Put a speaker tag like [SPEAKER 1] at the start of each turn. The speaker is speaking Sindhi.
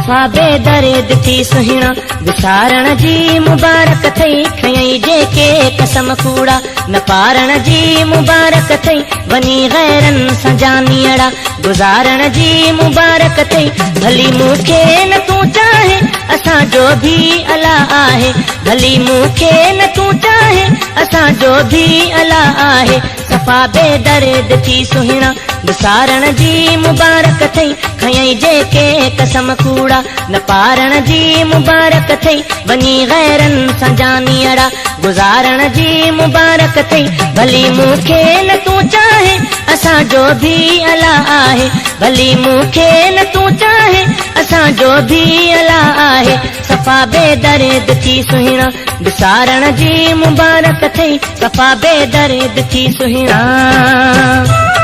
[SPEAKER 1] صفا بي درد ٿي سهڻا، وسارڻ جي مبارڪ ٿئي، کنيئي جيڪي قسم ڪوڙا، نه پارڻ جي مبارڪ ٿئي، وڃي غيرن سان جانيئڙا، گذارڻ جي مبارڪ ٿئي، ڀلي مون کي نه تون چاهين، اسان جو ڀي الا آهي، ڀلي مون کي نه تون چاهين، اسان جو ڀي الا آهي. صفا بي درد ٿي سهڻا، وسارڻ جي مبارڪ ٿئي، کنيئي جيڪي قسم ڪوڙا، نه پارڻ جي مبارڪ ٿئي، وڃي غيرن سان جانيئڙا، گذارڻ جي مبارڪ ٿئي، ڀلي مون کي نه تون چاهين، اسان جو ڀي الا آهي، ڀلي مون کي نه تون چاهين، اسان جو ڀي الا آهي. صفا بي درد ٿي سهڻا، وسارڻ جي مبارڪ ٿئي، صفا بي درد ٿي سهڻا.